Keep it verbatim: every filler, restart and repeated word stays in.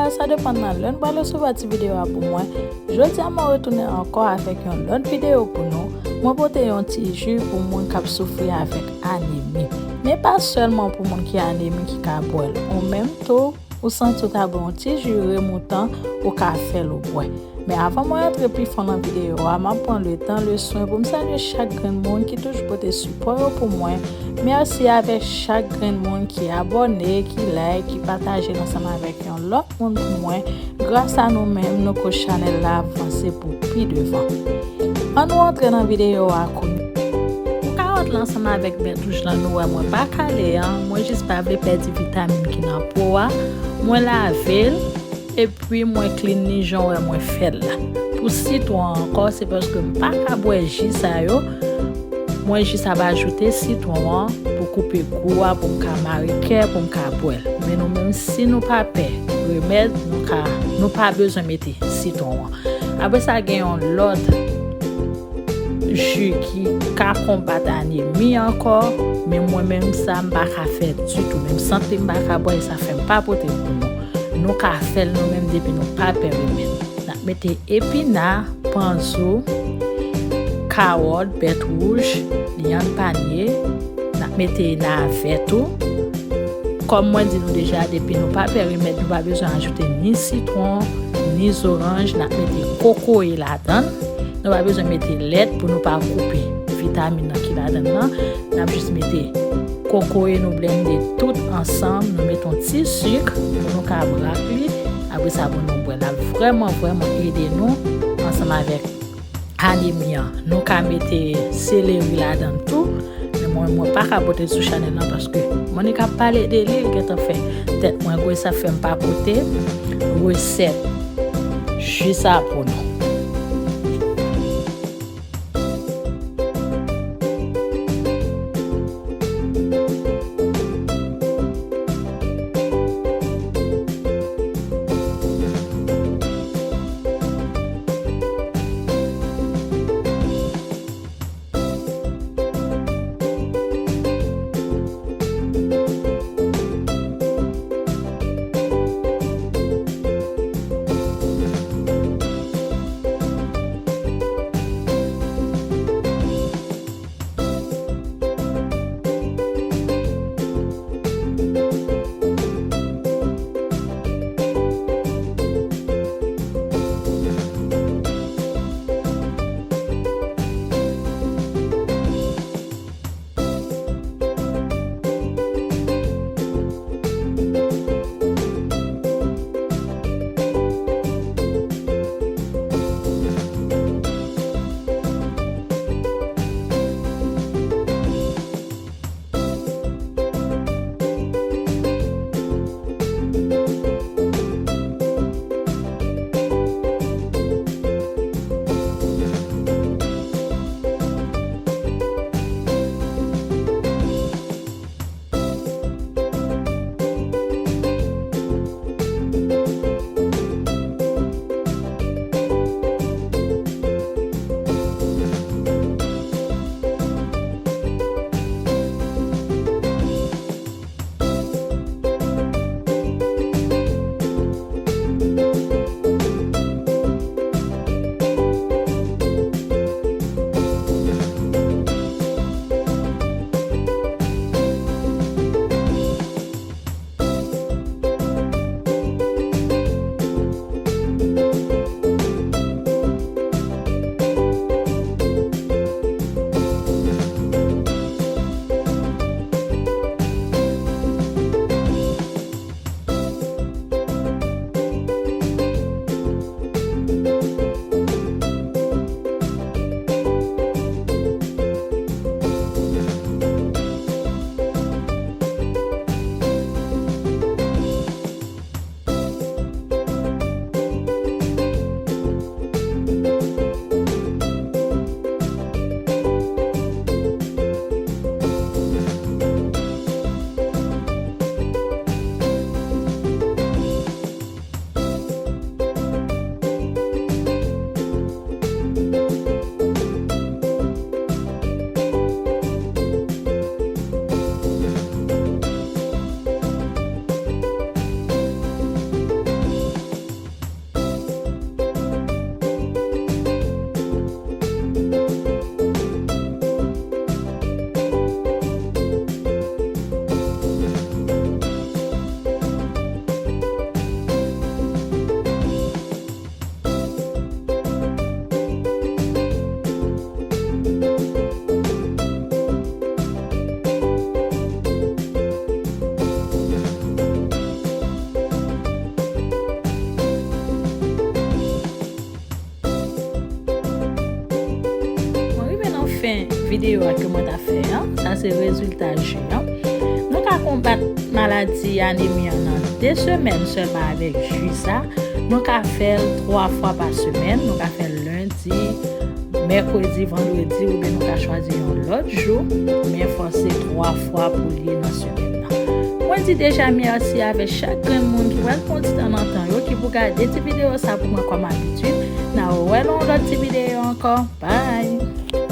Sa depann nan lè n pral resevwa ti videyo a pou mwen. Jodi a mwen retounen ankò avèk yon lòt videyo pou nou. Mwen pote yon ti ji pou moun k ap soufri avèk anemi. Men pa sèlman pou moun ki anemi ki ka bwè l. Ou menm tou, ou santi w ta bwè yon ti ji remoutan, ou ka fè l ou bwè. Men avan mwen antre pi fon nan videyo a, m ap pran letan, leswen pou m salye chak grenn moun ki toujou pote sipò yo pou mwen. Mèsi avèk chak grenn moun ki abòne, ki like, ki pataje l ansanm avèk yon lòt moun pou mwen. Gras a nou menm, nou koz chanèl la ap vanse pou pi devan. Ann nou antre nan videyo a kounye. Pou kawòt la ansanm avèk bèt wouj lan, nou wè mwen pa kale an, mwen jis pa vle pèdi vitamin ki nan po a. Mwen lave l, epi mwen clean li jan w wè mwen fè l la. Pou sitwon an ankò, se paske m pa ka bwè ji sa yo. Mwen jis ap ajoute sitwon an pou koupe gou a, pou m ka mare kè, pou m ka bwè l. Men nou menm, si nou pa pè remèd, nou ka, nou pa bezwen mete sitwon an. Apre sa, gen yon lòt ji ki ka konbat anemi ankò, men mwen menm sa, m pa ka fè ditou. Menm sante m pa ka bwè, sa fè m pa pote l pou nou. Nou ka fè l nou menm depi nou pa pè remèd. N ap mete epina, panzo, kawòt, bèt wouj, lyann panye. N ap mete navè tou. Kòm mwen di nou deja, depi nou pa pè remèd, nou pa bezwen ajoute ni sitwon, ni zoranj. N ap mete kokoye ladan l. Nou pa bezwen mete lèt pou nou pa koupe vitamin nan ki ladan l lan. N ap jis mete kokoye, nou blende tout ansanm, nou mete yon ti sik pou nou ka brak li. Apre sa, pou nou bwè, l ap vrèman, vrèman ede nou ansanm avèk anemi an. Nou ka mete seleri ladan l tou. Men mwen, mwen pa ka pote l sou chanèl lan paske Monica ap pale de li, l gentan fè tèt mwen gwo, sa fè m pa pote resèt ji sa pou nou. Fen videyo a ke mwen ta fè an, sa se rezilta ji an. Nou ka konbat maladi anemi an nan de semèn sèlman avèk ji sa. Nou ka fè l twa fwa pa semèn. Nou ka fè l lendi, mèkredi, vandredi, oubyen nou ka chwazi yon lòt jou. Men fò se twa fwa pou l ye nan semèn nan. Mwen di deja mèsi avèk chak grenn moun ki pral pran ti tan nan tan yo, ki pou gade ti videyo sa pou mwen kòm abitid. N a wè nan yon lòt ti videyo ankò. Bye!